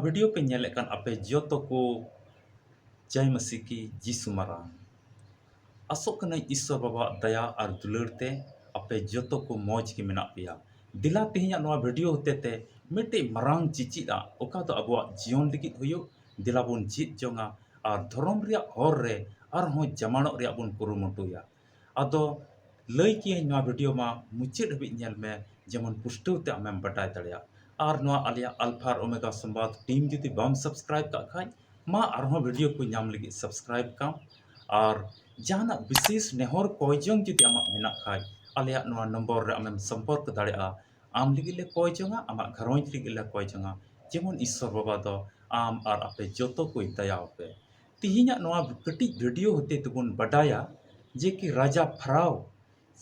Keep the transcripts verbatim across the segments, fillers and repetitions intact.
Video ᱯᱮ ᱧᱮᱞᱮᱫ ᱠᱟᱱ ᱟᱯᱮ ᱡᱚᱛᱚ ᱠᱚ ᱡᱟᱭ ᱢᱟᱹᱥᱤ ᱠᱤ ᱡᱤᱥᱩ ᱢᱟᱨᱟᱝ᱾ ᱟᱥᱚᱜ ᱠᱟᱹᱱᱟᱹᱧ ᱤᱥᱥᱚᱨ ᱵᱟᱵᱟᱣᱟᱜ ᱫᱟᱭᱟ ᱟᱨ ᱫᱩᱞᱟᱹᱲ ᱛᱮ ᱟᱯᱮ ᱡᱚᱛᱚ ᱠᱚ ᱢᱚᱡᱽ ᱜᱮ ᱢᱮᱱᱟᱜ ᱯᱮᱭᱟ᱾ ᱫᱮᱞᱟ ᱛᱮᱦᱮᱧᱟᱜ ᱱᱚᱣᱟ ᱵᱷᱤᱰᱤᱭᱳ ᱦᱚᱛᱮ ᱛᱮ ᱢᱤᱫᱴᱮᱡ ᱢᱟᱨᱟᱝ ᱪᱤᱪᱤᱫ ᱟᱜ, ᱚᱠᱟ ᱫᱚ ᱟᱵᱚᱣᱟᱜ ᱡᱤᱭᱚᱱ ᱞᱟᱹᱜᱤᱫ ᱦᱩᱭᱩᱜ, ᱫᱮᱞᱟ ᱵᱚᱱ ᱪᱮᱫ ᱡᱚᱝᱟ ᱟᱨ ᱫᱷᱚᱨᱚᱢ ᱨᱮᱭᱟᱜ ᱦᱚᱨ ᱨᱮ ᱟᱨᱦᱚᱸ ᱡᱟᱢᱟᱲᱚᱜ ᱨᱮᱭᱟᱜ ᱵᱚᱱ ᱠᱩᱨᱩᱢᱩᱴᱩᱭᱟ᱾ ᱟᱫᱚ ᱞᱟᱹᱭ ᱠᱤᱭᱟᱹᱧ, ᱱᱚᱣᱟ ᱵᱷᱤᱰᱤᱭᱳ ᱢᱟ ᱢᱩᱪᱟᱹᱫ ᱦᱟᱹᱵᱤᱡ ᱧᱮᱞ ᱢᱮ, ᱡᱮᱢᱚᱱ ᱯᱩᱥᱴᱟᱹᱣ ᱛᱮ ᱟᱢᱮᱢ ᱵᱟᱰᱟᱭ ᱫᱟᱲᱮᱭᱟᱜ᱾ ᱟᱨ ᱱᱚᱣᱟ ᱟᱞᱮᱭᱟᱜ ᱟᱞᱯᱷᱟ ᱟᱨ ᱳᱢᱮᱜᱟ ᱥᱚᱢᱵᱟᱫ ᱴᱤᱢ ᱡᱩᱫᱤ ᱵᱟᱢ ᱥᱟᱵᱥᱠᱨᱟᱭᱤᱵ ᱠᱟᱜ ᱠᱷᱟᱡ, ᱢᱟ ᱟᱨᱦᱚᱸ ᱵᱷᱤᱰᱤᱭᱳ ᱠᱚ ᱧᱟᱢ ᱞᱟᱹᱜᱤᱫ ᱥᱟᱵᱥᱠᱨᱟᱭᱤᱵ ᱠᱟᱢ᱾ ᱟᱨ ᱡᱟᱦᱟᱱᱟᱜ ᱵᱤᱥᱮᱥ ᱱᱮᱦᱚᱨ ᱠᱚᱭ ᱡᱚᱝ ᱡᱩᱫᱤ ᱟᱢᱟᱜ ᱢᱮᱱᱟᱜ ᱠᱷᱟᱡ, ᱟᱞᱮᱭᱟᱜ ᱱᱚᱣᱟ ᱱᱚᱢᱵᱚᱨ ᱨᱮ ᱟᱢᱮᱢ ᱥᱚᱢᱯᱚᱨᱠ ᱫᱟᱲᱮᱭᱟᱜᱼᱟ᱾ ᱟᱢ ᱞᱟᱹᱜᱤᱫ ᱞᱮ ᱠᱚᱭ ᱡᱚᱝᱟ, ᱟᱢᱟᱜ ᱜᱷᱟᱨᱚᱸᱡᱽ ᱞᱟᱹᱜᱤᱫ ᱞᱮ ᱠᱚᱭ ᱡᱚᱝᱟ, ᱡᱮᱢᱚᱱ ᱤᱥᱥᱚᱨ ᱵᱟᱵᱟ ᱫᱚ ᱟᱢ ᱟᱨ ᱟᱯᱮ ᱡᱚᱛᱚ ᱠᱚᱭ ᱫᱟᱭᱟ ᱟᱯᱮ᱾ ᱛᱤᱦᱤᱧᱟᱜ ᱱᱚᱣᱟ ᱠᱟᱹᱴᱤᱡ ᱵᱷᱤᱰᱤᱭᱳ ᱦᱚᱛᱮ ᱛᱮᱵᱚᱱ ᱵᱟᱰᱟᱭᱟ ᱡᱮ ᱠᱤ ᱨᱟᱡᱟ ᱯᱷᱟᱨᱟᱣ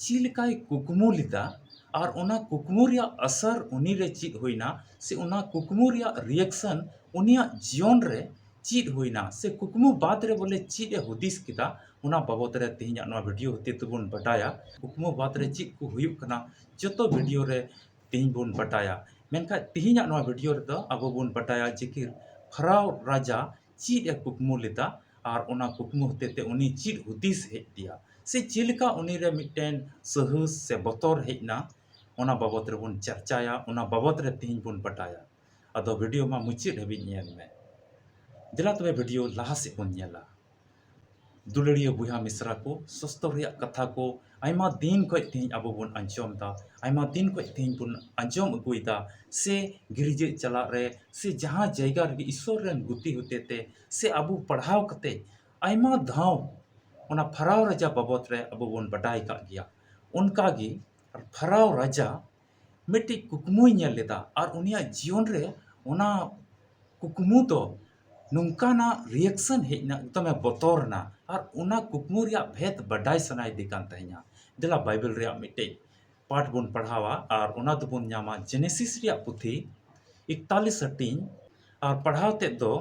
ᱪᱮᱫ ᱞᱮᱠᱟᱭ ᱠᱩᱠᱢᱩ ᱞᱮᱫᱟ ᱟᱨ ᱚᱱᱟ ᱠᱩᱠᱢᱩ ᱨᱮᱭᱟᱜ ᱟᱥᱟᱨ ᱩᱱᱤ ᱨᱮ ᱪᱮᱫ ᱦᱩᱭᱱᱟ, ᱥᱮ ᱚᱱᱟ ᱠᱩᱠᱢᱩ ᱨᱮᱭᱟᱜ ᱨᱤᱭᱮᱠᱥᱚᱱ ᱩᱱᱤᱭᱟᱜ ᱡᱤᱭᱚᱱ ᱨᱮ ᱪᱮᱫ ᱦᱩᱭᱱᱟ, ᱥᱮ ᱠᱩᱠᱢᱩ ᱵᱟᱫ ᱨᱮ ᱵᱚᱞᱮ ᱪᱮᱫ ᱮ ᱦᱩᱫᱤᱥ ᱠᱮᱫᱟ, ᱚᱱᱟ ᱵᱟᱵᱚᱫ ᱨᱮ ᱛᱮᱦᱮᱧᱟᱜ ᱱᱚᱣᱟ ᱵᱷᱤᱰᱤᱭᱳ ᱦᱚᱛᱮ ᱛᱮᱵᱚᱱ ᱵᱟᱰᱟᱭᱟ᱾ ᱠᱩᱠᱢᱩ ᱵᱟᱫ ᱨᱮ ᱪᱮᱫ ᱠᱚ ᱦᱩᱭᱩᱜ ᱠᱟᱱᱟ, ᱡᱚᱛᱚ ᱵᱷᱤᱰᱤᱭᱳ ᱨᱮ ᱛᱮᱦᱮᱧ ᱵᱚᱱ ᱵᱟᱰᱟᱭᱟ᱾ ᱢᱮᱱᱠᱷᱟᱱ ᱛᱮᱦᱮᱧᱟᱜ ᱱᱚᱣᱟ ᱵᱷᱤᱰᱤᱭᱳ ᱨᱮᱫᱚ ᱟᱵᱚ ᱵᱚᱱ ᱵᱟᱰᱟᱭᱟ ᱡᱮ ᱠᱤ ᱯᱷᱟᱨᱟᱣ ᱨᱟᱡᱟ ᱪᱮᱫ ᱮ ᱠᱩᱠᱢᱩ ᱞᱮᱫᱟ ᱟᱨ ᱚᱱᱟ ᱠᱩᱠᱢᱩ ᱦᱚᱛᱮ ᱛᱮ ᱩᱱᱤ ᱪᱮᱫ ᱦᱩᱫᱤᱥ ᱦᱮᱡ ᱟᱫᱮᱭᱟ, ᱥᱮ ᱪᱮᱫ ᱞᱮᱠᱟ ᱩᱱᱤ ᱨᱮ ᱢᱤᱫᱴᱮᱱ ᱥᱟᱦᱚᱥ ᱥᱮ ᱵᱚᱛᱚᱨ ᱦᱮᱡ ᱮᱱᱟ, ᱚᱱᱟ ᱵᱟᱵᱚᱫ ᱨᱮᱵᱚᱱ ᱪᱟᱨᱪᱟᱭᱟ, ᱚᱱᱟ ᱵᱟᱵᱚᱫ ᱨᱮ ᱛᱮᱦᱮᱧ ᱵᱚᱱ ᱵᱟᱰᱟᱭᱟ᱾ ᱟᱫᱚ ᱵᱷᱤᱰᱤᱭᱳ ᱢᱟ ᱢᱩᱪᱟᱹᱫ ᱦᱟᱹᱵᱤᱡ ᱧᱮᱞ ᱢᱮ᱾ ᱫᱮᱞᱟ ᱛᱚᱵᱮ ᱵᱷᱤᱰᱤᱭᱳ ᱞᱟᱦᱟ ᱥᱮᱫ ᱵᱚᱱ ᱧᱮᱞᱟ᱾ ᱫᱩᱞᱟᱹᱲᱤᱭᱟᱹ ᱵᱚᱭᱦᱟ ᱢᱤᱥᱨᱟ ᱠᱚ, ᱥᱚᱥᱛᱚᱨ ᱨᱮᱭᱟᱜ ᱠᱟᱛᱷᱟ ᱠᱚ ᱟᱭᱢᱟ ᱫᱤᱱ ᱠᱷᱚᱡ ᱛᱮᱦᱮᱧ ᱟᱵᱚ ᱵᱚᱱ ᱟᱸᱡᱚᱢ ᱮᱫᱟ, ᱟᱭᱢᱟ ᱫᱤᱱ ᱠᱷᱚᱡ ᱛᱮᱦᱮᱧ ᱵᱚᱱ ᱟᱸᱡᱚᱢ ᱟᱹᱜᱩᱭᱮᱫᱟ, ᱥᱮ ᱜᱤᱨᱡᱟᱹ ᱪᱟᱞᱟᱜ ᱨᱮ ᱥᱮ ᱡᱟᱦᱟᱸ ᱡᱟᱭᱜᱟ ᱨᱮᱜᱮ ᱤᱥᱥᱚᱨ ᱨᱮᱱ ᱜᱩᱛᱤ ᱦᱚᱛᱮ ᱛᱮ ᱥᱮ ᱟᱵᱚ ᱯᱟᱲᱦᱟᱣ ᱠᱟᱛᱮ ᱟᱭᱢᱟ ᱫᱷᱟᱣ ᱚᱱᱟ ᱯᱷᱟᱨᱟᱣ ᱨᱟᱡᱟ ᱵᱟᱵᱚᱫ ᱨᱮ ᱟᱵᱚ ᱵᱚᱱ ᱵᱟᱰᱟᱭ ᱠᱟᱜ ᱜᱮᱭᱟ᱾ ᱚᱱᱠᱟᱜᱮ ᱯᱷᱟᱨᱟᱣ ᱨᱟᱡᱟ ᱢᱤᱫᱴᱤᱡ ᱠᱩᱠᱢᱩᱭ ᱧᱮᱞ ᱞᱮᱫᱟ ᱟᱨ ᱩᱱᱤᱭᱟᱜ ᱡᱤᱭᱚᱱ ᱨᱮ ᱚᱱᱟ ᱠᱩᱠᱢᱩ ᱫᱚ ᱱᱚᱝᱠᱟᱱᱟᱜ ᱨᱤᱭᱮᱠᱥᱚᱱ ᱦᱮᱡ ᱮᱱᱟ, ᱮᱠᱫᱚᱢᱮ ᱵᱚᱛᱚᱨ ᱮᱱᱟ ᱟᱨ ᱚᱱᱟ ᱠᱩᱠᱢᱩ ᱨᱮᱭᱟᱜ ᱵᱷᱮᱫ ᱵᱟᱰᱟᱭ ᱥᱟᱱᱟᱭᱮᱫᱮ ᱠᱟᱱ ᱛᱟᱦᱮᱸᱱᱟ᱾ ᱫᱮᱞᱟ ᱵᱟᱭᱵᱮᱞ ᱨᱮᱭᱟᱜ ᱢᱤᱫᱴᱮᱡ ᱯᱟᱴ ᱵᱚᱱ ᱯᱟᱲᱦᱟᱣᱟ ᱟᱨ ᱚᱱᱟ ᱫᱚᱵᱚᱱ ᱧᱟᱢᱟ ᱡᱮᱱᱮᱥᱤᱥ ᱨᱮᱭᱟᱜ ᱯᱩᱛᱷᱤ ᱮᱠᱛᱟᱞᱤᱥ ᱦᱟᱹᱴᱤᱧ, ᱟᱨ ᱯᱟᱲᱦᱟᱣ ᱛᱮᱫ ᱫᱚ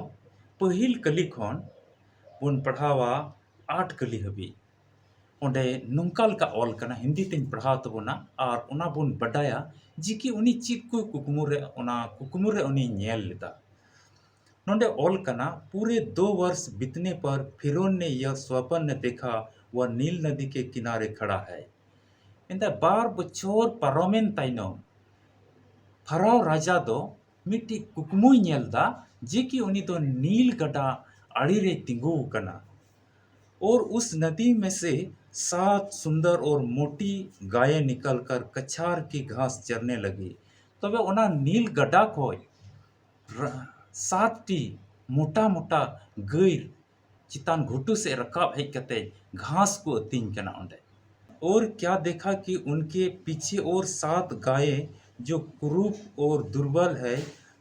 ᱯᱟᱹᱦᱤᱞ ᱠᱟᱹᱞᱤ ᱠᱷᱚᱱ ᱵᱚᱱ ᱯᱟᱲᱦᱟᱣᱟ ᱟᱴ ᱠᱟᱹᱞᱤ ᱦᱟᱹᱵᱤᱡ᱾ ᱚᱸᱰᱮ ᱱᱚᱝᱠᱟ ᱞᱮᱠᱟ ᱚᱞ ᱠᱟᱱᱟ, ᱦᱤᱱᱫᱤ ᱛᱮᱧ ᱯᱟᱲᱦᱟᱣ ᱛᱟᱵᱚᱱᱟ ᱟᱨ ᱚᱱᱟ ᱵᱚᱱ ᱵᱟᱰᱟᱭᱟ ᱡᱮ ᱠᱤ ᱩᱱᱤ ᱪᱮᱫ ᱠᱚ ᱠᱩᱠᱢᱩ ᱨᱮ, ᱚᱱᱟ ᱠᱩᱠᱢᱩ ᱨᱮ ᱩᱱᱤ ᱧᱮᱞ ᱞᱮᱫᱟ᱾ ᱱᱚᱰᱮ ᱚᱞ ᱠᱟᱱᱟ, पूरे दो वर्ष बीतने पर फिरौन ने यह स्वप्न देखा, वह नील नदी के किनारे खड़ा है। ᱮᱱᱛᱮ ᱵᱟᱨ ᱵᱚᱪᱷᱚᱨ ᱯᱟᱨᱚᱢᱮᱱ ᱛᱟᱭᱱᱚᱢ ᱯᱷᱟᱨᱟᱣ ᱨᱟᱡᱟ ᱫᱚ ᱢᱤᱫᱴᱤᱡ ᱠᱩᱠᱢᱩᱭ ᱧᱮᱞ ᱫᱟ ᱡᱮ ᱠᱤ ᱩᱱᱤ ᱫᱚ ᱱᱤᱞ ᱜᱟᱰᱟ ᱟᱲᱮ ᱨᱮᱭ ᱛᱤᱸᱜᱩ ᱟᱠᱟᱱᱟ᱾ और उस नदी में से सात सुंदर और मोटी गायें निकलकर कछार की घास चरने लगी। ᱛᱚᱵᱮ ᱚᱱᱟ ᱱᱤᱞ ᱜᱟᱰᱟ ᱠᱷᱚᱡ ᱨᱟ- ᱥᱟᱛ ᱴᱤ ᱢᱚᱴᱟ ᱢᱚᱴᱟ ᱜᱟᱹᱭ ᱪᱮᱛᱟᱱ ᱜᱷᱩᱴᱩ ᱥᱮᱫ ᱨᱟᱠᱟᱵ ᱦᱮᱡ ᱠᱟᱛᱮ ᱜᱷᱟᱥ ᱠᱚ ᱟᱹᱛᱤᱧ ᱠᱟᱱᱟ ᱚᱸᱰᱮ᱾ और क्या देखा कि उनके पीछे और सात गायें जो कुरूप और दुर्बल है,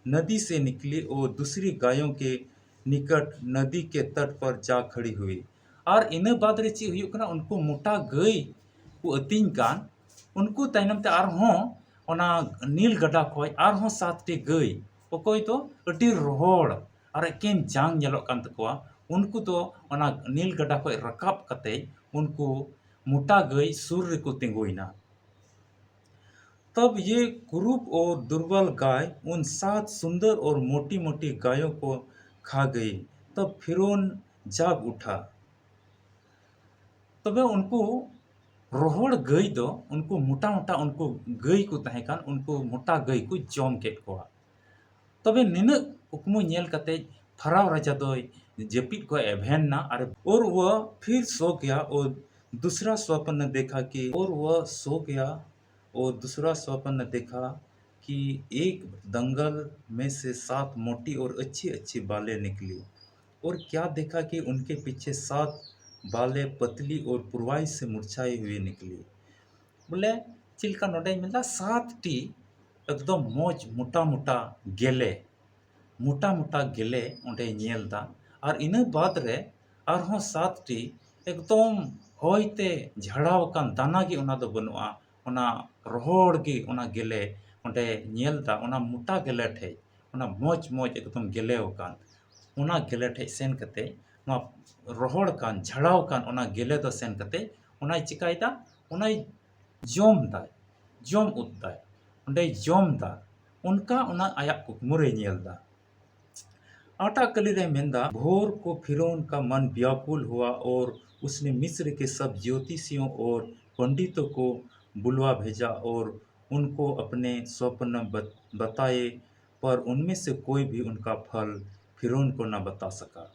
नदी से निकली और दूसरी गायों के निकट नदी के तट पर जा खड़ी हुई। ᱟᱨ ᱤᱱᱟᱹ ᱵᱟᱫᱽ ᱨᱮ ᱪᱮᱫ ᱦᱩᱭᱩᱜ ᱠᱟᱱᱟ, ᱩᱱᱠᱩ ᱢᱚᱴᱟ ᱜᱟᱹᱭ ᱠᱚ ᱟᱹᱛᱤᱧ ᱠᱟᱱ, ᱩᱱᱠᱩ ᱛᱟᱭᱱᱚᱢ ᱛᱮ ᱟᱨᱦᱚᱸ ᱚᱱᱟ ᱱᱤᱞ ᱜᱟᱰᱟ ᱠᱷᱚᱡ ᱟᱨᱦᱚᱸ ᱥᱟᱛ ᱴᱤ ᱜᱟᱹᱭ, ᱚᱠᱚᱭ ᱫᱚ ᱟᱹᱰᱤ ᱨᱚᱦᱚᱲ ᱟᱨ ᱮᱠᱮᱱ ᱡᱟᱝ ᱧᱮᱞᱚᱜ ᱠᱟᱱ ᱛᱟᱠᱚᱣᱟ, ᱩᱱᱠᱩ ᱫᱚ ᱚᱱᱟ ᱱᱤᱞ ᱜᱟᱰᱟ ᱠᱷᱚᱡ ᱨᱟᱠᱟᱵ ᱠᱟᱛᱮ ᱩᱱᱠᱩ ᱢᱚᱴᱟ ᱜᱟᱹᱭ ᱥᱩᱨ ᱨᱮᱠᱚ ᱛᱤᱸᱜᱩᱭᱮᱱᱟ᱾ तब ये कुरूप और दुर्बल गाय उन सात सुंदर और मोटी मोटी गायों को खा गई। तब फिरौन जाग उठा। ᱛᱚᱵᱮ ᱩᱱᱠᱩ ᱨᱚᱦᱚᱲ ᱜᱟᱹᱭ ᱫᱚ, ᱩᱱᱠᱩ ᱢᱚᱴᱟ ᱢᱚᱴᱟ ᱩᱱᱠᱩ ᱜᱟᱹᱭ ᱠᱚ ᱛᱟᱦᱮᱸ ᱠᱟᱱ, ᱩᱱᱠᱩ ᱢᱚᱴᱟ ᱜᱟᱹᱭ ᱠᱚ ᱡᱚᱢ ᱠᱮᱫ ᱠᱚᱣᱟ᱾ ᱛᱚᱵᱮ ᱱᱤᱱᱟᱹᱜ ᱠᱩᱠᱢᱩ ᱧᱮᱞ ᱠᱟᱛᱮ ᱯᱷᱟᱨᱟᱣ ᱨᱟᱡᱟ ᱫᱚᱭ ᱡᱟᱹᱯᱤᱫ ᱠᱷᱚᱱ ᱮᱵᱷᱮᱱ ᱮᱱᱟ᱾ ᱟᱨ और वह फिर सो गया और दूसरा स्वप्न देखा कि और वह सो गया और दूसरा स्वप्न देखा कि एक दंगल में से सात मोटी और अच्छी अच्छी बालें निकली। और क्या देखा कि उनके पीछे सात बालें पतली और पुरवाई से मुरझाई हुई निकली। ᱵᱚᱞᱮ ᱪᱮᱫ ᱞᱮᱠᱟ ᱱᱚᱰᱮᱧ ᱢᱮᱱᱫᱟ, ᱥᱟᱛ ᱴᱤ ᱮᱠᱫᱚᱢ ᱢᱚᱡᱽ ᱢᱚᱴᱟ ᱢᱚᱴᱟ ᱜᱮᱞᱮ, ᱢᱚᱴᱟ ᱢᱚᱴᱟ ᱜᱮᱞᱮ ᱚᱸᱰᱮᱭ ᱧᱮᱞ ᱫᱟ᱾ ᱟᱨ ᱤᱱᱟᱹ ᱵᱟᱫᱽ ᱨᱮ ᱟᱨᱦᱚᱸ ᱥᱟᱛ ᱴᱤ ᱮᱠᱫᱚᱢ ᱦᱚᱭ ᱛᱮ ᱡᱷᱟᱲᱟᱣ ᱟᱠᱟᱱ, ᱫᱟᱱᱟ ᱜᱮ ᱚᱱᱟ ᱫᱚ ᱵᱟᱹᱱᱩᱜᱼᱟ, ᱚᱱᱟ ᱨᱚᱦᱚᱲ ᱜᱮ ᱚᱱᱟ ᱜᱮᱞᱮ ᱚᱸᱰᱮ ᱧᱮᱞ ᱫᱟ᱾ ᱚᱱᱟ ᱢᱚᱴᱟ ᱜᱮᱞᱮ ᱴᱷᱮᱡ, ᱚᱱᱟ ᱢᱚᱡᱽ ᱢᱚᱡᱽ ᱮᱠᱫᱚᱢ ᱜᱮᱞᱮ ᱟᱠᱟᱱ, ᱚᱱᱟ ᱜᱮᱞᱮ ᱴᱷᱮᱡ ᱥᱮᱱ ᱠᱟᱛᱮ, ᱱᱚᱣᱟ ᱨᱚᱦᱚᱲ ᱠᱟᱱ, ᱡᱷᱟᱲᱟᱣ ᱠᱟᱱ ᱚᱱᱟ ᱜᱮᱞᱮ ᱫᱚ ᱥᱮᱱ ᱠᱟᱛᱮ ᱚᱱᱟᱭ ᱪᱤᱠᱟᱭᱮᱫᱟ? ᱚᱱᱟᱭ ᱡᱚᱢ ᱫᱟᱭ, ᱡᱚᱢ ᱩᱫ ᱫᱟᱭ, ᱚᱸᱰᱮᱭ ᱡᱚᱢ ᱫᱟ᱾ ᱚᱱᱠᱟ ᱚᱱᱟ ᱟᱭᱟᱜ ᱠᱩᱠᱢᱩ ᱨᱮᱭ ᱧᱮᱞ ᱫᱟ᱾ आटा कली रे मेंदा, भोर को फिरौन का मन व्याकुल हुआ और उसने मिस्र के सब ज्योतिषियों और पंडितों को बुलवा भेजा और उनको अपने स्वप्न बत-, बताए, पर उनमें से कोई भी उनका फल फिरौन को न बता सका।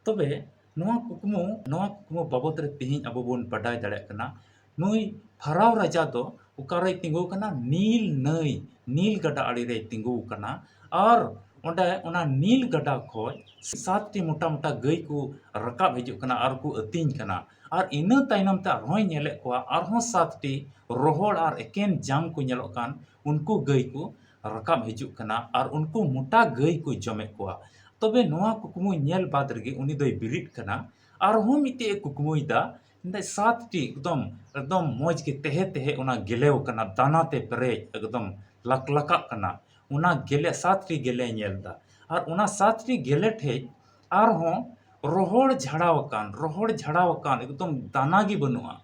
ᱛᱚᱵᱮ ᱱᱚᱣᱟ ᱠᱩᱠᱢᱩ, ᱱᱚᱣᱟ ᱠᱩᱠᱢᱩ ᱵᱟᱵᱚᱛ ᱨᱮ ᱛᱮᱦᱮᱧ ᱟᱵᱚ ᱵᱚᱱ ᱵᱟᱰᱟᱭ ᱫᱟᱲᱮᱭᱟᱜ ᱠᱟᱱᱟ, ᱱᱩᱭ ᱯᱷᱟᱨᱟᱣ ᱨᱟᱡᱟ ᱫᱚ ᱚᱠᱟᱨᱮᱭ ᱛᱤᱸᱜᱩ ᱠᱟᱱᱟ? ᱱᱤᱞ ᱱᱟᱹᱭ, ᱱᱤᱞ ᱜᱟᱰᱟ ᱟᱲᱮ ᱨᱮᱭ ᱛᱤᱸᱜᱩ ᱠᱟᱱᱟ᱾ ᱟᱨ ᱚᱸᱰᱮ ᱚᱱᱟ ᱱᱤᱞ ᱜᱟᱰᱟ ᱠᱷᱚᱡ ᱥᱟᱛᱴᱤ ᱢᱚᱴᱟ ᱢᱚᱴᱟ ᱜᱟᱹᱭ ᱠᱚ ᱨᱟᱠᱟᱵ ᱦᱤᱡᱩᱜ ᱠᱟᱱᱟ ᱟᱨ ᱠᱚ ᱟᱹᱛᱤᱧ ᱠᱟᱱᱟ᱾ ᱟᱨ ᱤᱱᱟᱹ ᱛᱟᱭᱱᱚᱢ ᱛᱮ ᱟᱨᱦᱚᱸᱭ ᱧᱮᱞᱮᱫ ᱠᱚᱣᱟ, ᱟᱨᱦᱚᱸ ᱥᱟᱛᱴᱤ ᱨᱚᱦᱚᱲ ᱟᱨ ᱮᱠᱮᱱ ᱡᱟᱝ ᱠᱚ ᱧᱮᱞᱚᱜ ᱠᱟᱱ ᱩᱱᱠᱩ ᱜᱟᱹᱭ ᱠᱚ ᱨᱟᱠᱟᱵ ᱦᱤᱡᱩᱜ ᱠᱟᱱᱟ ᱟᱨ ᱩᱱᱠᱩ ᱢᱚᱴᱟ ᱜᱟᱹᱭ ᱠᱚ ᱡᱚᱢᱮᱫ ᱠᱚᱣᱟ᱾ ᱛᱚᱵᱮ ᱱᱚᱣᱟ ᱠᱩᱠᱢᱩ ᱧᱮᱞ ᱵᱟᱫ ᱨᱮᱜᱮ ᱩᱱᱤ ᱫᱚᱭ ᱵᱮᱨᱮᱫ ᱠᱟᱱᱟ᱾ ᱟᱨᱦᱚᱸ ᱢᱤᱫᱴᱮᱡ ᱮ ᱠᱩᱠᱢᱩᱭᱮᱫᱟ, ᱢᱮᱱᱫᱟᱭ, ᱥᱟᱛᱴᱤ ᱮᱠᱫᱚᱢ, ᱮᱠᱫᱚᱢ ᱢᱚᱡᱽ ᱜᱮ ᱛᱮᱦᱮ ᱛᱮᱦᱮ ᱚᱱᱟ ᱜᱮᱞᱮᱣ ᱠᱟᱱᱟ, ᱫᱟᱱᱟ ᱛᱮ ᱯᱮᱨᱮᱡ, ᱮᱠᱫᱚᱢ ᱞᱟᱠᱞᱟᱠᱟᱜ ᱠᱟᱱᱟ᱾ ᱚᱱᱟ ᱜᱮᱞᱮ, ᱥᱟᱛᱴᱤ ᱜᱮᱞᱮ ᱧᱮᱞ ᱮᱫᱟ᱾ ᱟᱨ ᱚᱱᱟ ᱥᱟᱛᱴᱤ ᱜᱮᱞᱮ ᱴᱷᱮᱡ ᱟᱨᱦᱚᱸ ᱨᱚᱦᱚᱲ ᱡᱷᱟᱲᱟᱣ ᱟᱠᱟᱱ, ᱨᱚᱦᱚᱲ ᱡᱷᱟᱲᱟᱣ ᱟᱠᱟᱱ, ᱮᱠᱫᱚᱢ ᱫᱟᱱᱟ ᱜᱮ ᱵᱟᱹᱱᱩᱜᱼᱟ᱾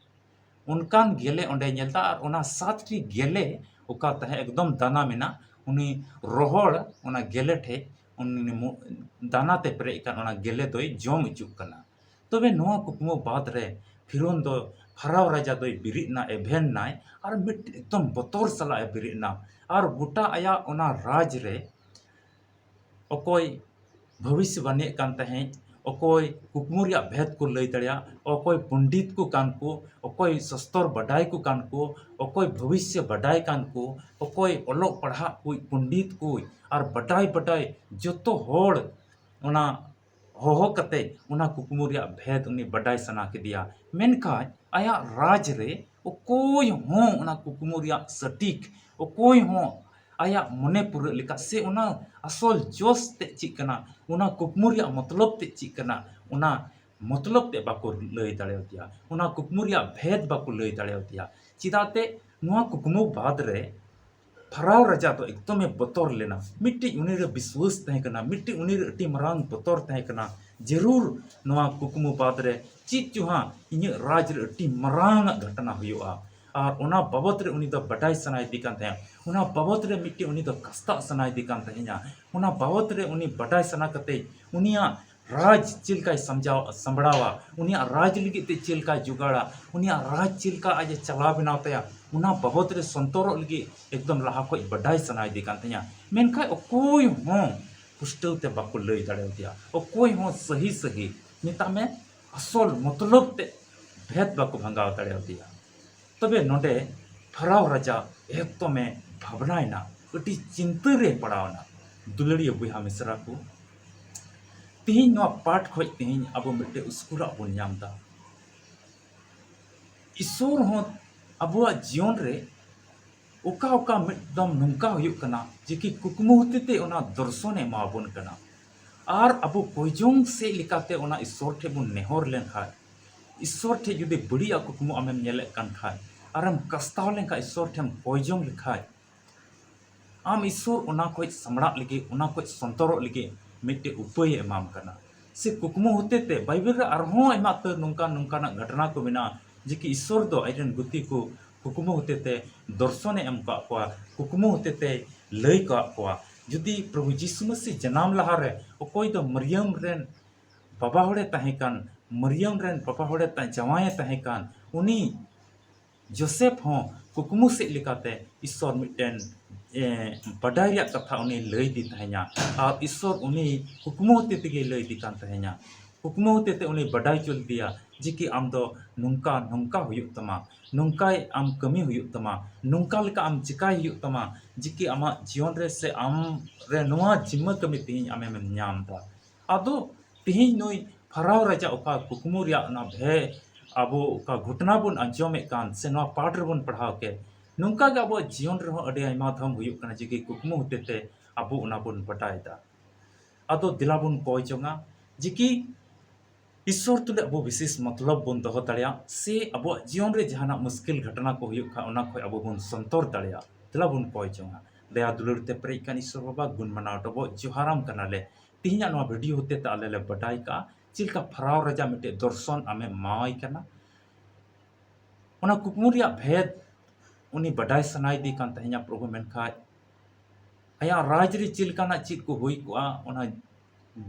ᱚᱱᱠᱟᱱ ᱜᱮᱞᱮ ᱚᱸᱰᱮ ᱧᱮᱞ ᱮᱫᱟ᱾ ᱟᱨ ᱚᱱᱟ ᱥᱟᱛᱴᱤ ᱜᱮᱞᱮ ᱚᱠᱟ ᱛᱟᱦᱮᱸ ᱮᱠᱫᱚᱢ ᱫᱟᱱᱟ ᱢᱮᱱᱟᱜ, ᱩᱱᱤ ᱨᱚᱦᱚᱲ ᱚᱱᱟ ᱜᱮᱞᱮ ᱴᱷᱮᱡ ᱩᱱᱤ ᱢᱚ-, ᱫᱟᱱᱟ ᱛᱮ ᱯᱮᱨᱮᱡ ᱟᱠᱟᱱ ᱚᱱᱟ ᱜᱮᱞᱮ ᱫᱚᱭ ᱡᱚᱢ ᱦᱚᱪᱚᱜ ᱠᱟᱱᱟ᱾ ᱛᱚᱵᱮ ᱱᱚᱣᱟ ᱠᱩᱠᱢᱩ ᱵᱟᱫ ᱨᱮ ᱯᱷᱤᱨᱚᱱ ᱫᱚ, ᱯᱷᱟᱨᱟᱣ ᱨᱟᱡᱟ ᱫᱚᱭ ᱵᱮᱨᱮᱫ ᱮᱱᱟ, ᱮᱵᱷᱮᱱ ᱮᱱᱟᱭ ᱟᱨ ᱢᱤᱫ ᱮᱠᱫᱚᱢ ᱵᱚᱛᱚᱨ ᱥᱟᱞᱟᱜ ᱮ ᱵᱮᱨᱮᱫ ᱮᱱᱟ᱾ ᱟᱨ ᱜᱚᱴᱟ ᱟᱭᱟᱜ ᱚᱱᱟ ᱨᱟᱡᱽ ᱨᱮ ᱚᱠᱚᱭ ᱵᱷᱚᱵᱤᱥᱭᱚᱵᱟᱱᱤᱭᱮᱫ ᱠᱟᱱ ᱛᱟᱦᱮᱸᱫ, ᱚᱠᱚᱭ ᱠᱩᱠᱢᱩ ᱨᱮᱭᱟᱜ ᱵᱷᱮᱫ ᱠᱚ ᱞᱟᱹᱭ ᱫᱟᱲᱮᱭᱟᱜ, ᱚᱠᱚᱭ ᱯᱚᱱᱰᱤᱛ ᱠᱚ ᱠᱟᱱ ᱠᱚ, ᱚᱠᱚᱭ ᱥᱚᱥᱛᱚᱨ ᱵᱟᱰᱟᱭ ᱠᱚ ᱠᱟᱱ ᱠᱚ, ᱚᱠᱚᱭ ᱵᱷᱚᱵᱤᱥᱭᱚ ᱵᱟᱰᱟᱭ ᱠᱟᱱ ᱠᱚ, ᱚᱠᱚᱭ ᱚᱞᱚᱜ ᱯᱟᱲᱦᱟᱜ ᱠᱚ ᱯᱚᱱᱰᱤᱛ ᱠᱚ ᱟᱨ ᱵᱟᱰᱟᱭ ᱵᱟᱰᱟᱭ ᱡᱚᱛᱚ ᱦᱚᱲ ᱚᱱᱟ ᱦᱚᱦᱚ ᱠᱟᱛᱮ ᱚᱱᱟ ᱠᱩᱠᱢᱩ ᱨᱮᱭᱟᱜ ᱵᱷᱮᱫ ᱩᱱᱤ ᱵᱟᱰᱟᱭ ᱥᱟᱱᱟ ᱠᱮᱫᱮᱭᱟ᱾ ᱢᱮᱱᱠᱷᱟᱱ ᱟᱭᱟᱜ ᱨᱟᱡᱽ ᱨᱮ ᱚᱠᱚᱭ ᱦᱚᱸ ᱚᱱᱟ ᱠᱩᱠᱢᱩ ᱨᱮᱭᱟᱜ ᱥᱚᱴᱷᱤᱠ, ᱚᱠᱚᱭ ᱦᱚᱸ ᱟᱭᱟᱜ ᱢᱚᱱᱮ ᱯᱩᱨᱟᱹᱜ ᱞᱮᱠᱟ ᱥᱮ ᱚᱱᱟ ᱟᱥᱚᱞ ᱡᱚᱥ ᱛᱮ ᱪᱮᱫ ᱠᱟᱱᱟ, ᱚᱱᱟ ᱠᱩᱠᱢᱩ ᱨᱮᱭᱟᱜ ᱢᱚᱛᱞᱚᱵ ᱛᱮ ᱪᱮᱫ ᱠᱟᱱᱟ, ᱚᱱᱟ ᱢᱚᱛᱞᱚᱵ ᱛᱮ ᱵᱟᱠᱚ ᱞᱟᱹᱭ ᱫᱟᱲᱮᱭᱟᱫᱮᱭᱟ, ᱚᱱᱟ ᱠᱩᱠᱢᱩ ᱨᱮᱭᱟᱜ ᱵᱷᱮᱫ ᱵᱟᱠᱚ ᱞᱟᱹᱭ ᱫᱟᱲᱮᱭᱟᱫᱮᱭᱟ᱾ ᱪᱮᱫᱟᱜ ᱛᱮ ᱱᱚᱣᱟ ᱠᱩᱠᱢᱩ ᱵᱟᱫ ᱨᱮ ᱯᱷᱟᱨᱟᱣ ᱨᱟᱡᱟ ᱫᱚ ᱮᱠᱫᱚᱢᱮ ᱵᱚᱛᱚᱨ ᱞᱮᱱᱟ᱾ ᱢᱤᱫᱴᱤᱡ ᱩᱱᱤᱨᱮ ᱵᱤᱥᱣᱟᱹᱥ ᱛᱟᱦᱮᱸ ᱠᱟᱱᱟ, ᱢᱤᱫᱴᱤᱡ ᱩᱱᱤᱨᱮ ᱟᱹᱰᱤ ᱢᱟᱨᱟᱝ ᱵᱚᱛᱚᱨ ᱛᱟᱦᱮᱸ ᱠᱟᱱᱟ, ᱡᱟᱹᱨᱩᱲ ᱱᱚᱣᱟ ᱠᱩᱠᱢᱩ ᱵᱟᱫ ᱨᱮ ᱪᱮᱫ ᱪᱚ ᱦᱟᱸᱜ ᱤᱧᱟᱹᱜ ᱨᱟᱡᱽ ᱨᱮ ᱟᱹᱰᱤ ᱢᱟᱨᱟᱝ ᱟᱜ ᱜᱷᱚᱴᱚᱱᱟ ᱦᱩᱭᱩᱜᱼᱟ᱾ ᱟᱨ ᱚᱱᱟ ᱵᱟᱵᱚᱛ ᱨᱮ ᱩᱱᱤ ᱫᱚ ᱵᱟᱰᱟᱭ ᱥᱟᱱᱟᱭᱮᱫᱮ ᱠᱟᱱ ᱛᱟᱦᱮᱸᱫ᱾ ᱚᱱᱟ ᱵᱟᱵᱚᱛ ᱨᱮ ᱢᱤᱫᱴᱮᱱ ᱩᱱᱤ ᱫᱚ ᱠᱟᱥᱛᱟᱜ ᱥᱟᱱᱟᱭᱮᱫᱮ ᱠᱟᱱ ᱛᱟᱦᱮᱸᱫᱼᱟ᱾ ᱚᱱᱟ ᱵᱟᱵᱚᱛ ᱨᱮ ᱩᱱᱤ ᱵᱟᱰᱟᱭ ᱥᱟᱱᱟ ᱠᱟᱛᱮ ᱩᱱᱤᱭᱟᱜ ᱨᱟᱡᱽ ᱪᱮᱫ ᱞᱮᱠᱟᱭ ᱥᱟᱢᱡᱟᱣ ᱥᱟᱢᱵᱲᱟᱣᱟ, ᱩᱱᱤᱭᱟᱜ ᱨᱟᱡᱽ ᱞᱟᱹᱜᱤᱫ ᱛᱮ ᱪᱮᱫ ᱞᱮᱠᱟᱭ ᱡᱚᱜᱟᱲᱟ, ᱩᱱᱤᱭᱟᱜ ᱨᱟᱡᱽ ᱪᱮᱫ ᱞᱮᱠᱟ ᱟᱡ ᱮ ᱪᱟᱞᱟᱣ ᱵᱮᱱᱟᱣ ᱛᱟᱭᱟ, ᱚᱱᱟ ᱵᱟᱵᱚᱛ ᱨᱮ ᱥᱚᱱᱛᱚᱨᱚᱜ ᱞᱟᱹᱜᱤᱫ ᱮᱠᱫᱚᱢ ᱞᱟᱦᱟ ᱠᱷᱚᱱ ᱵᱟᱰᱟᱭ ᱥᱟᱱᱟᱭᱮᱫᱮ ᱠᱟᱱ ᱛᱟᱦᱮᱸᱫᱼᱟ᱾ ᱢᱮᱱᱠᱷᱟᱱ ᱚᱠᱚᱭ ᱦᱚᱸ ᱯᱩᱥᱴᱟᱹᱣ ᱛᱮ ᱵᱟᱠᱚ ᱞᱟᱹᱭ ᱫᱟᱲᱮᱭᱟᱫᱮᱭᱟ, ᱚᱠᱚᱭ ᱦᱚᱸ ᱥᱟᱹᱦᱤ ᱥᱟᱹᱦᱤ ᱢᱮᱛᱟᱜ ᱢᱮ ᱟᱥᱚᱞ ᱢᱚᱛᱞᱚᱵ ᱛᱮ ᱵᱷᱮᱫ ᱵᱟᱠᱚ ᱵᱷᱟᱸᱜᱟᱣ ᱫᱟᱲᱮᱭᱟᱫᱮᱭᱟ᱾ ᱛᱚᱵᱮ ᱱᱚᱰᱮ ᱯᱷᱟᱨᱟᱣ ᱨᱟᱡᱟ ᱮᱠᱫᱚᱢᱮ ᱵᱷᱟᱵᱽᱱᱟᱭᱮᱱᱟ, ᱟᱹᱰᱤ ᱪᱤᱱᱛᱟᱹ ᱨᱮ ᱯᱟᱲᱟᱣᱮᱱᱟ᱾ ᱫᱩᱞᱟᱹᱲᱤᱭᱟᱹ ᱵᱚᱭᱦᱟ ᱢᱤᱥᱨᱟ ᱠᱚ, ᱛᱤᱦᱤᱧ ᱱᱚᱣᱟ ᱯᱟᱴ ᱠᱷᱚᱱ ᱛᱤᱦᱤᱧ ᱟᱵᱚ ᱢᱤᱫᱴᱮᱱ ᱩᱥᱠᱩᱨᱟᱜ ᱵᱚᱱ ᱧᱟᱢ ᱮᱫᱟ᱾ ᱤᱥᱚᱨ ᱦᱚᱸ ᱟᱵᱚᱣᱟᱜ ᱡᱤᱭᱚᱱ ᱨᱮ ᱚᱠᱟ ᱚᱠᱟ ᱢᱤᱫ ᱫᱚᱢ ᱱᱚᱝᱠᱟ ᱦᱩᱭᱩᱜ ᱠᱟᱱᱟ ᱡᱮ ᱠᱤ ᱠᱩᱠᱢᱩ ᱦᱚᱛᱮᱛᱮ ᱚᱱᱟ ᱫᱚᱨᱥᱚᱱᱮ ᱮᱢᱟᱵᱚᱱ ᱠᱟᱱᱟ᱾ ᱟᱨ ᱟᱵᱚ ᱠᱚᱭᱡᱚᱝ ᱥᱮᱫ ᱞᱮᱠᱟᱛᱮ ᱚᱱᱟ ᱤᱥᱚᱨ ᱴᱷᱮᱱ ᱵᱚᱱ ᱱᱮᱦᱚᱨ ᱞᱮᱱᱠᱷᱟᱱ, ᱤᱥᱚᱨ ᱴᱷᱮᱱ ᱡᱩᱫᱤ ᱵᱟᱹᱲᱤᱡᱟᱜ ᱠᱩᱠᱢᱩ ᱟᱢᱮᱢ ᱧᱮᱞᱮᱫ ᱠᱟᱱ ᱠᱷᱟᱱ, ᱟᱨᱮᱢ ᱠᱟᱥᱛᱟᱣ ᱞᱮᱱᱠᱷᱟᱱ, ᱤᱥᱚᱨ ᱴᱷᱮᱱ ᱠᱚᱭᱡᱚᱝ ᱞᱮᱠᱷᱟᱱ, ᱟᱢ ᱤᱥᱚᱨ ᱚᱱᱟ ᱠᱷᱚᱱ ᱥᱟᱢᱲᱟᱜ ᱞᱟᱹᱜᱤᱫ, ᱚᱱᱟ ᱠᱷᱚᱱ ᱥᱚᱱᱛᱚᱨᱚᱜ ᱞᱟᱹᱜᱤᱫ ᱢᱤᱫᱴᱮᱡ ᱩᱯᱟᱹᱭᱮ ᱮᱢᱟᱢ ᱠᱟᱱᱟ᱾ ᱥᱮ ᱠᱩᱠᱢᱩ ᱦᱚᱛᱮᱛᱮ ᱵᱟᱭᱵᱮᱞ ᱨᱮ ᱟᱨᱦᱚᱸ ᱟᱭᱢᱟ ᱩᱛᱟᱹᱨ ᱱᱚᱝᱠᱟᱱ ᱱᱚᱝᱠᱟᱱᱟᱜ ᱜᱷᱚᱴᱚᱱᱟ ᱠᱚ ᱢᱮᱱᱟᱜᱼᱟ ᱡᱮ ᱠᱤ ᱤᱥᱚᱨ ᱫᱚ ᱟᱡᱨᱮᱱ ᱜᱩᱛᱤ ᱠᱚ ᱠᱩᱠᱢᱩ ᱦᱚᱛᱮᱛᱮ ᱫᱚᱨᱥᱚᱱᱮ ᱮᱢ ᱠᱟᱜ ᱠᱚᱣᱟ, ᱠᱩᱠᱢᱩ ᱦᱚᱛᱮᱛᱮ ᱞᱟᱹᱭ ᱠᱟᱜ ᱠᱚᱣᱟ᱾ ᱡᱩᱫᱤ ᱯᱨᱚᱵᱷᱩ ᱡᱤᱥᱩ ᱢᱟᱹᱥᱤ ᱡᱟᱱᱟᱢ ᱞᱟᱦᱟᱨᱮ ᱚᱠᱚᱭ ᱫᱚ ᱢᱟᱨᱤᱭᱟᱢ ᱨᱮᱱ ᱵᱟᱵᱟ ᱦᱚᱲᱮ ᱛᱟᱦᱮᱸ ᱠᱟᱱ, ᱢᱟᱨᱤᱭᱟᱢ ᱨᱮᱱ ᱵᱟᱵᱟ ᱦᱚᱲᱮ ᱛᱟ-, ᱡᱟᱶᱟᱭᱮ ᱛᱟᱦᱮᱸ ᱠᱟᱱ, ᱩᱱᱤ ᱡᱳᱥᱮᱯ ᱦᱚᱸ ᱠᱩᱠᱢᱩ ᱥᱮᱫ ᱞᱮᱠᱟᱛᱮ ᱤᱥᱚᱨ ᱢᱤᱫᱴᱮᱱ, ᱮ, ᱵᱟᱰᱟᱭ ᱨᱮᱭᱟᱜ ᱠᱟᱛᱷᱟ ᱩᱱᱤ ᱞᱟᱹᱭᱫᱤ ᱛᱟᱦᱮᱸᱧᱟ᱾ ᱟᱨ ᱤᱥᱚᱨ ᱩᱱᱤ ᱠᱩᱠᱢᱩ ᱦᱚᱛᱮ ᱛᱮᱜᱮ ᱞᱟᱹᱭᱫᱤ ᱠᱟᱱ ᱛᱟᱦᱮᱸᱧᱟ᱾ ᱠᱩᱠᱢᱩ ᱦᱚᱛᱮ ᱛᱮ ᱩᱱᱤ ᱵᱟᱰᱟᱭ ᱦᱚᱪᱚ ᱞᱮᱫᱮᱭᱟ ᱡᱮ ᱠᱤ ᱟᱢ ᱫᱚ ᱱᱚᱝᱠᱟ ᱱᱚᱝᱠᱟ ᱦᱩᱭᱩᱜ ᱛᱟᱢᱟ, ᱱᱚᱝᱠᱟᱭ ᱟᱢ ᱠᱟᱹᱢᱤ ᱦᱩᱭᱩᱜ ᱛᱟᱢᱟ, ᱱᱚᱝᱠᱟ ᱞᱮᱠᱟ ᱟᱢ ᱪᱤᱠᱟᱭ ᱦᱩᱭᱩᱜ ᱛᱟᱢᱟ ᱡᱮ ᱠᱤ ᱟᱢᱟᱜ ᱡᱤᱭᱚᱱ ᱨᱮ ᱥᱮ ᱟᱢ ᱨᱮ ᱱᱚᱣᱟ ᱡᱤᱢᱢᱟᱹ ᱠᱟᱹᱢᱤ ᱛᱮᱦᱮᱧ ᱟᱢᱮᱢ ᱧᱟᱢ ᱮᱫᱟ᱾ ᱟᱫᱚ ᱛᱮᱦᱮᱧ ᱱᱩᱭ ᱯᱷᱟᱨᱟᱣ ᱨᱟᱡᱟ ᱚᱠᱟ ᱠᱩᱠᱢᱩ ᱨᱮᱭᱟᱜ ᱚᱱᱟ ᱵᱷᱮ-, ᱟᱵᱚ ᱚᱠᱟ ᱜᱷᱚᱴᱚᱱᱟ ᱵᱚᱱ ᱟᱸᱡᱚᱢᱮᱫ ᱠᱟᱱ ᱥᱮ ᱱᱚᱣᱟ ᱯᱟᱴ ᱨᱮᱵᱚᱱ ᱯᱟᱲᱦᱟᱣ ᱠᱮᱫ, ᱱᱚᱝᱠᱟ ᱜᱮ ᱟᱵᱚᱣᱟᱜ ᱡᱤᱭᱚᱱ ᱨᱮᱦᱚᱸ ᱟᱹᱰᱤ ᱟᱭᱢᱟ ᱫᱷᱟᱣ ᱦᱩᱭᱩᱜ ᱠᱟᱱᱟ ᱡᱮ ᱠᱤ ᱠᱩᱠᱢᱩ ᱦᱚᱛᱮ ᱛᱮ ᱟᱵᱚ ᱚᱱᱟ ᱵᱚᱱ ᱵᱟᱰᱟᱭ ᱮᱫᱟ᱾ ᱟᱫᱚ ᱫᱮᱞᱟ ᱵᱚᱱ ᱠᱚᱭ ᱡᱚᱝᱟ ᱡᱮ ᱠᱤ ᱤᱥᱚᱨ ᱛᱩᱞᱩᱡ ᱟᱵᱚ ᱵᱤᱥᱮᱥ ᱢᱚᱛᱞᱚᱵ ᱵᱚᱱ ᱫᱚᱦᱚ ᱫᱟᱲᱮᱭᱟᱜ, ᱥᱮ ᱟᱵᱚᱣᱟᱜ ᱡᱤᱭᱚᱱ ᱨᱮ ᱡᱟᱦᱟᱱᱟᱜ ᱢᱩᱥᱠᱤᱞ ᱜᱷᱚᱴᱚᱱᱟ ᱠᱚ ᱦᱩᱭᱩᱜ ᱠᱷᱟᱱ ᱚᱱᱟ ᱠᱷᱚᱱ ᱟᱵᱚ ᱵᱚᱱ ᱥᱚᱱᱛᱚᱨ ᱫᱟᱲᱮᱭᱟᱜ᱾ ᱫᱮᱞᱟ ᱵᱚᱱ ᱠᱚᱭ ᱡᱚᱝᱟ᱾ ᱫᱟᱭᱟ ᱫᱩᱞᱟᱹᱲ ᱛᱮ ᱯᱮᱨᱮᱡ ᱠᱟᱱ ᱤᱥᱚᱨ ᱵᱟᱵᱟ, ᱜᱩᱱ ᱢᱟᱱᱟᱣ ᱰᱚᱵᱚᱜ ᱡᱚᱦᱟᱨᱟᱢ ᱠᱟᱱᱟᱞᱮ᱾ ᱛᱮᱦᱮᱧᱟᱜ ᱱᱚᱣᱟ ᱵᱷᱤᱰᱤᱭᱳ ᱦᱚᱛᱮ ᱛᱮ ᱟᱞᱮ ᱞᱮ ᱵᱟᱰᱟᱭ ᱠᱟᱜᱼᱟ ᱪᱮᱫ ᱞᱮᱠᱟ ᱯᱷᱟᱨᱟᱣ ᱨᱟᱡᱟ ᱢᱤᱫᱴᱮᱡ ᱫᱚᱨᱥᱚᱱ ᱟᱢᱮᱢ ᱮᱢᱟᱣᱟᱭ ᱠᱟᱱᱟ᱾ ᱚᱱᱟ ᱠᱩᱠᱢᱩ ᱨᱮᱭᱟᱜ ᱵᱷᱮᱫ ᱩᱱᱤ ᱵᱟᱰᱟᱭ ᱥᱟᱱᱟᱭᱮᱫᱮ ᱠᱟᱱ ᱛᱟᱦᱮᱸᱱᱟ ᱯᱨᱚᱵᱷᱩ, ᱢᱮᱱᱠᱷᱟᱱ ᱟᱭᱟᱜ ᱨᱟᱡᱽ ᱨᱮ ᱪᱮᱫ ᱞᱮᱠᱟᱱᱟᱜ ᱪᱮᱫ ᱠᱚ ᱦᱩᱭ ᱠᱚᱜᱼᱟ, ᱚᱱᱟ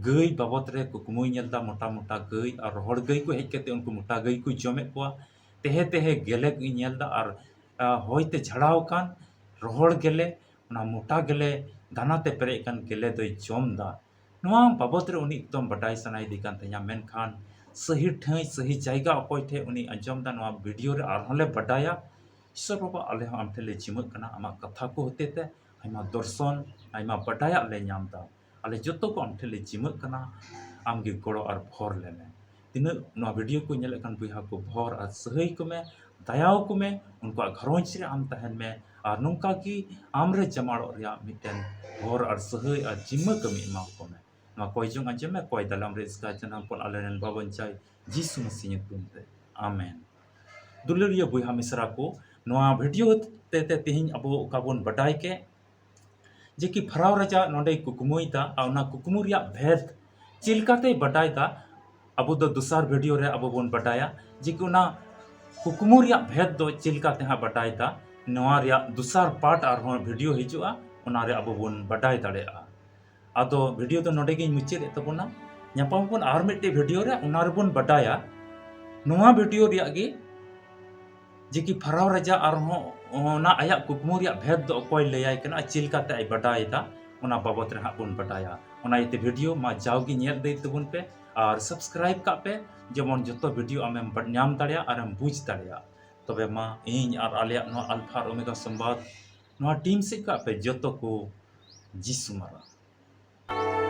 ᱜᱟᱹᱭ ᱵᱟᱵᱚᱫ ᱨᱮ ᱠᱩᱠᱢᱩᱭ ᱧᱮᱞ ᱮᱫᱟ, ᱢᱚᱴᱟ ᱢᱚᱴᱟ ᱜᱟᱹᱭ ᱟᱨ ᱨᱚᱦᱚᱲ ᱜᱟᱹᱭ ᱠᱚ ᱦᱮᱡ ᱠᱟᱛᱮ ᱩᱱᱠᱩ ᱢᱚᱴᱟ ᱜᱟᱹᱭ ᱠᱚ ᱡᱚᱢᱮᱫ ᱠᱚᱣᱟ᱾ ᱛᱮᱦᱮ ᱛᱮᱦᱮ ᱜᱮᱞᱮ ᱠᱚ ᱧᱮᱞ ᱮᱫᱟ ᱟᱨ, ᱟ, ᱦᱚᱭᱛᱮ ᱡᱷᱟᱲᱟᱣ ᱟᱠᱟᱱ ᱨᱚᱦᱚᱲ ᱜᱮᱞᱮ, ᱚᱱᱟ ᱢᱚᱴᱟ ᱜᱮᱞᱮ, ᱫᱟᱱᱟ ᱛᱮ ᱯᱮᱨᱮᱡ ᱟᱠᱟᱱ ᱜᱮᱞᱮ ᱫᱚᱭ ᱡᱚᱢ ᱮᱫᱟ᱾ ᱱᱚᱣᱟ ᱵᱟᱵᱚᱫ ᱨᱮ ᱩᱱᱤ ᱮᱠᱫᱚᱢ ᱵᱟᱰᱟᱭ ᱥᱟᱱᱟᱭᱮᱫᱮ ᱠᱟᱱ ᱛᱟᱦᱮᱸᱱᱟ, ᱢᱮᱱᱠᱷᱟᱱ ᱥᱟᱹᱦᱤ ᱴᱷᱟᱹᱭ, ᱥᱟᱹᱦᱤ ᱡᱟᱭᱜᱟ ᱚᱠᱚᱭ ᱴᱷᱮᱱ ᱩᱱᱤ ᱟᱸᱡᱚᱢ ᱮᱫᱟ, ᱱᱚᱣᱟ ᱵᱷᱤᱰᱤᱭᱳ ᱨᱮ ᱟᱨᱦᱚᱸ ᱞᱮ ᱵᱟᱰᱟᱭᱟ᱾ ᱤᱥᱚᱨ ᱵᱟᱵᱟ, ᱟᱞᱮ ᱦᱚᱸ ᱟᱢ ᱴᱷᱮᱱ ᱞᱮ ᱡᱤᱢᱟᱹᱜ ᱠᱟᱱᱟ, ᱟᱢᱟᱜ ᱠᱟᱛᱷᱟ ᱠᱚ ᱦᱚᱛᱮ ᱛᱮ ᱟᱭᱢᱟ ᱫᱚᱨᱥᱚᱱ, ᱟᱭᱢᱟ ᱵᱟᱰᱟᱭᱟᱜ ᱞᱮ ᱧᱟᱢ ᱮᱫᱟ᱾ ᱟᱞᱮ ᱡᱚᱛᱚ ᱠᱚ ᱟᱢ ᱴᱷᱮᱱ ᱞᱮ ᱡᱤᱢᱟᱹᱜ ᱠᱟᱱᱟ, ᱟᱢ ᱜᱮ ᱜᱚᱲᱚ ᱟᱨ ᱵᱷᱚᱨ ᱞᱮᱢᱮ᱾ ᱛᱤᱱᱟᱹᱜ ᱱᱚᱣᱟ ᱵᱷᱤᱰᱤᱭᱳ ᱠᱚ ᱧᱮᱞᱮᱫ ᱠᱟᱱ ᱵᱚᱭᱦᱟ ᱠᱚ, ᱵᱷᱚᱨ ᱟᱨ ᱥᱟᱹᱦᱟᱹᱭ ᱠᱚᱢᱮ, ᱫᱟᱭᱟᱣ ᱠᱚᱢᱮ, ᱩᱱᱠᱩᱣᱟᱜ ᱜᱷᱟᱨᱚᱸᱡᱽ ᱨᱮ ᱟᱢ ᱛᱟᱦᱮᱱ ᱢᱮ ᱟᱨ ᱱᱚᱝᱠᱟ ᱜᱮ ᱟᱢ ᱨᱮ ᱡᱟᱢᱟᱲᱚᱜ ᱨᱮᱭᱟᱜ ᱢᱤᱫᱴᱮᱱ ᱵᱷᱚᱨ ᱟᱨ ᱥᱟᱹᱦᱟᱹᱭ ᱟᱨ ᱡᱤᱢᱟᱹ ᱠᱟᱹᱢᱤ ᱮᱢᱟ ᱠᱚᱢᱮ᱾ ᱱᱚᱣᱟ ᱠᱚᱭ ᱡᱚᱝ ᱟᱸᱡᱚᱢ ᱢᱮ, ᱠᱚᱭ ᱫᱟᱞᱟᱢ ᱨᱮ ᱤᱥᱠᱟ ᱡᱟᱱᱟᱢ ᱯᱚᱞ ᱟᱞᱮ ᱨᱮᱱ ᱵᱟᱵᱚᱱ ᱪᱟᱭ ᱡᱤᱥᱩ ᱢᱟᱹᱥᱤ ᱧᱩᱛᱩᱢ ᱛᱮ᱾ ᱟᱢᱮᱱ᱾ ᱫᱩᱞᱟᱹᱲᱤᱭᱟᱹ ᱵᱚᱭᱦᱟ ᱢᱤᱥᱨᱟ ᱠᱚ, ᱱᱚᱣᱟ ᱵᱷᱤᱰᱤᱭᱳ ᱛᱮ, ᱛᱮ ᱛᱮᱦᱮᱧ ᱟᱵᱚ ᱚᱠᱟ ᱵᱚᱱ ᱵᱟᱰᱟᱭ ᱠᱮᱫ, ᱡᱮ ᱠᱤ ᱯᱷᱟᱨᱟᱣ ᱨᱟᱡᱟ ᱱᱚᱰᱮᱭ ᱠᱩᱠᱢᱩᱭᱮᱫᱟ ᱟᱨ ᱚᱱᱟ ᱠᱩᱠᱢᱩ ᱨᱮᱭᱟᱜ ᱵᱷᱮᱫ ᱪᱮᱫ ᱞᱮᱠᱟᱛᱮᱭ ᱵᱟᱰᱟᱭᱮᱫᱟ, ᱟᱵᱚ ᱫᱚ ᱫᱚᱥᱟᱨ ᱵᱷᱤᱰᱤᱭᱳ ᱨᱮ ᱟᱵᱚ ᱵᱚᱱ ᱵᱟᱰᱟᱭᱟ ᱡᱮ ᱠᱤ ᱚᱱᱟ ᱠᱩᱠᱢᱩ ᱨᱮᱭᱟᱜ ᱵᱷᱮᱫ ᱫᱚ ᱪᱮᱫ ᱞᱮᱠᱟᱛᱮ ᱦᱟᱸᱜ ᱵᱟᱰᱟᱭᱮᱫᱟ᱾ ᱱᱚᱣᱟ ᱨᱮᱭᱟᱜ ᱫᱚᱥᱟᱨ ᱯᱟᱨᱴ ᱟᱨᱦᱚᱸ ᱵᱷᱤᱰᱤᱭᱳ ᱦᱤᱡᱩᱜᱼᱟ, ᱚᱱᱟ ᱨᱮ ᱟᱵᱚ ᱵᱚᱱ ᱵᱟᱰᱟᱭ ᱫᱟᱲᱮᱭᱟᱜᱼᱟ᱾ ᱟᱫᱚ ᱵᱷᱤᱰᱤᱭᱳ ᱫᱚ ᱱᱚᱰᱮ ᱜᱤᱧ ᱢᱩᱪᱟᱹᱫ ᱮᱫ ᱛᱟᱵᱚᱱᱟ᱾ ᱧᱟᱯᱟᱢ ᱟᱵᱚᱱ ᱟᱨ ᱢᱤᱫᱴᱮᱡ ᱵᱷᱤᱰᱤᱭᱳ ᱨᱮ, ᱚᱱᱟ ᱨᱮᱵᱚᱱ ᱵᱟᱰᱟᱭᱟ ᱱᱚᱣᱟ ᱵᱷᱤᱰᱤᱭᱳ ᱨᱮᱭᱟᱜ ᱜᱮ ᱡᱮ ᱠᱤ ᱯᱷᱟᱨᱟᱣ ᱨᱟᱡᱟ ᱟᱨᱦᱚᱸ ᱚᱱᱟ ᱟᱭᱟᱜ ᱠᱩᱠᱢᱩ ᱨᱮᱭᱟᱜ ᱵᱷᱮᱫ ᱫᱚ ᱚᱠᱚᱭ ᱞᱟᱹᱭᱟᱭ ᱠᱟᱱᱟ ᱟᱨ ᱪᱮᱫ ᱞᱮᱠᱟᱛᱮ ᱟᱡ ᱵᱟᱰᱟᱭ ᱮᱫᱟ, ᱚᱱᱟ ᱵᱟᱵᱚᱛ ᱨᱮ ᱦᱟᱸᱜ ᱵᱚᱱ ᱵᱟᱰᱟᱭᱟ᱾ ᱚᱱᱟ ᱤᱭᱟᱹᱛᱮ ᱵᱷᱤᱰᱤᱭᱳ ᱢᱟ ᱡᱟᱣᱜᱮ ᱧᱮᱞ ᱤᱫᱤ ᱛᱟᱵᱚᱱ ᱯᱮ ᱟᱨ ᱥᱟᱵᱥᱠᱨᱟᱭᱤᱵ ᱠᱟᱜ ᱯᱮ, ᱡᱮᱢᱚᱱ ᱡᱚᱛᱚ ᱵᱷᱤᱰᱤᱭᱳ ᱟᱢᱮᱢ ᱵᱟ-, ᱧᱟᱢ ᱫᱟᱲᱮᱭᱟᱜ ᱟᱨᱮᱢ ᱵᱩᱡᱽ ᱫᱟᱲᱮᱭᱟᱜ᱾ ᱛᱚᱵᱮ ᱢᱟ ᱤᱧ ᱟᱨ ᱟᱞᱮᱭᱟᱜ ᱱᱚᱣᱟ ᱟᱞᱯᱷᱟ ᱟᱨ ᱳᱢᱮᱜᱟ ᱥᱚᱢᱵᱟᱫ, ᱱᱚᱣᱟ ᱴᱤᱢ ᱥᱮᱫ ᱠᱷᱚᱱ ᱟᱯᱮ ᱡᱚᱛᱚ ᱠᱚ ᱡᱤᱥᱩ ᱢᱟᱨᱟᱝ᱾